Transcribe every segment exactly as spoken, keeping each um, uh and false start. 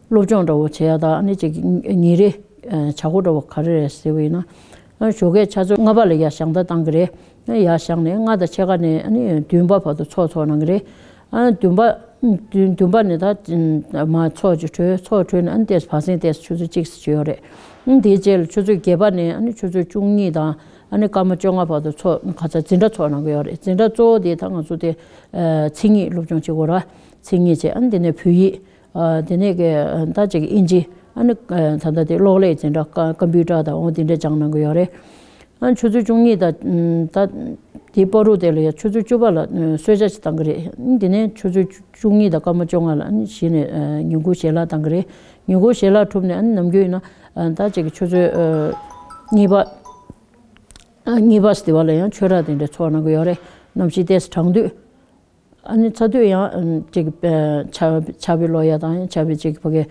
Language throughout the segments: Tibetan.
སློབ་སྦྱོང་འདྲ་བོ་བྱེད་ཡ་དང་ཨ་ནི་ཅིག་ཉིན་རེ་བྱ་སྒོ་འདྲ་བོ་ག་རེ་རེད་ཟེར་བ་ཡིན་ན། ཞོགས་ཀའི་ཆུ་ཚོད་ལྔ་པ་ལ་ཡར་ཞལ་འདར་བཏང་གི་རེད། ཡར་བཞེངས་ནས་ལྔ་དང་ཕྱེད་ཀ་ནས་ཨ་ནི་བདུན་པ་བར་དུ་ཚོགས་འཚོགས་གནང་གི་རེད། ཨ་བདུན་པ་བདུན་པ་ནས་ད་མར་ཚོགས་ཅིག་གྲོལ། ཚོགས་གྲོལ་ནས་ཨ་ནི་ཏོག་ཙམ་བག་ཟིང་ཏོག་ཙམ་ཆུ་ཚོད་གཅིག་ཙམ་ཅིག་ཡོད་རེད། དེའི་རྗེས་ལ་ཆུ་ཚོད་བརྒྱད་པ་ནས་ཨ་ནི་ཆུ་ཚོད་བཅུ་གཉིས་དང་ཨ་ནི་སྐར་མ་བཅོ་ལྔ་བར་དུ་ཚོགས་ཁ་ཚ་འཛིན་གྲྭ་ཚོགས་གནང་གི་ཡོད་རེད། འཛིན་གྲྭ་གཙོ་བོ་དེ་ད་ང་ཚོ་དེ་མཚན་ཉིད་སློབ་སྦྱོང་བྱེད་དགོས་ར། མཚན་ཉིད་བྱས། ཨ་ནི་དེ་ནས་བོད་ཡིག་དེ་ནས་གི་ད་ཅིག་ཨིན་ཇི། ཨ་ནི་ད་ལྟ་དེ་གློག་ཀླད་འཛིན་གྲྭ་ཀ་ཀམ་པུ་ཊར་དང་འོ་དེ་འདྲ་སྦྱངས་གནང་གི་ཡོད་རེད། ཨ་ཆུ་ཚོད་བཅུ་གཉིས་དང་ད་དེའི་བར་དུ་དེ་ལ་ཡ་ཆུ་ཚོད་བཅུ་པ་ལ་གསོལ་ཇ་ཞིག་བཏང་གི་རེད། དེ་ནས་ཆུ་ཚོད་བཅུ་གཉིས་དང་སྐར་མ་བཅོ་ལྔ་ལ་གཞི་ནས་ཉིན་གུང་ཞལ་ལག་བཏང་གི་རེད། ཉིན་གུང་ཞལ་ལག་གྲུབ་ནས་ནམ་རྒྱུན་ཡིན་ན་ད་ཅིག་ཆུ་ཚོད་གཉིས་པ་གཉིས་པ་ཟེར་བ་ལ་ཡང་ཆོས་ར་དེ་འདྲ་ཚོགས་གནང་གི་ཡོད་རེད། གནམ་གཤིས་ཏོག་ཙམ་གྲང་དུས། ཨ་ནི་ཚ་དུས་ཡང་ཅིག་ཕྱག་ཕྱག་དཔེ་ཀློག་ཡ་དང་ཕྱག་དཔེ་ཅིག་ཕ་གི་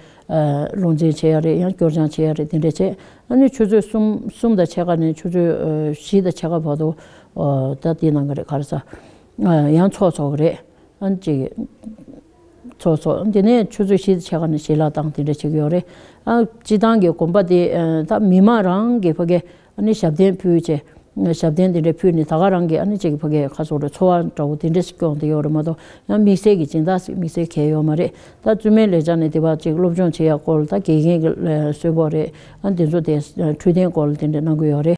ལུང་འཛིན་བྱེད་ཡ་རེད། ཡང་སྐྱོར་སྦྱང་བྱེད་ཡ་རེད། དེ་འདྲ་བྱས། ཨ་ནི་ཆུ་ཚོད་གསུམ་གསུམ་དང་ཕྱེད་ཀ་ནས་ཆུ་ཚོད་བཞི་དང་ཕྱེད་ཀ་བར་དུ་ད་དེ་གནང་གི་རེད། ག་རེ་ཟ། ཡང་ཚོགས་འཚོགས་གི་རེད། ཨ་ནི་ཅིག་ཚོགས་འཚོགས། དེ་ནས་ཆུ་ཚོད་བཞི་དང་ཕྱེད་ཀ་ནས་ཞལ་ལག་བཏང་དེ་འདྲ་བྱེད་ཀྱི་ཡོད་རེད། ཨ་སྤྱི་བཏང་གི་དགོན་པ་དེ་ད་མི་མང་རང་གི་ཕ་གི་ཨ་ནི་ཞབས་བརྟན་ཕུལ་བྱས། ཞབས་བརྟན་དེ་འདྲ་ཕུལ་ནས་ད་ག་རང་གི་ཨ་ནི་ཅིག་ཕ་གི་ཁ་སོགས་རེ་འཚོ་བ་འདྲ་བོ་དེ་འདྲ་ཞིག་སྐྱོང་བསྡད་ཡོད་རེད་མ་གཏོགས། ཡང་དམིགས་བསལ་གྱི་སྦྱིན་བདག་ཞིག་དམིགས་བསལ་གང་ཡང་ཡོད་མ་རེད། ད་བཙུན་མའི་ལས་བྱ་ནས་དེ་བ་ཅིག་སློབ་སྦྱོང་བྱེད་ཡ་སྐོར། ད་དགེ་རྒན་གྱི་གསོལ་ཕོགས་རེད། ཨ་དེ་ཚོ་དེ་འཕྲོད་བསྟེན་སྐོར་དེ་འདྲ་གནང་གི་ཡོད་རེད།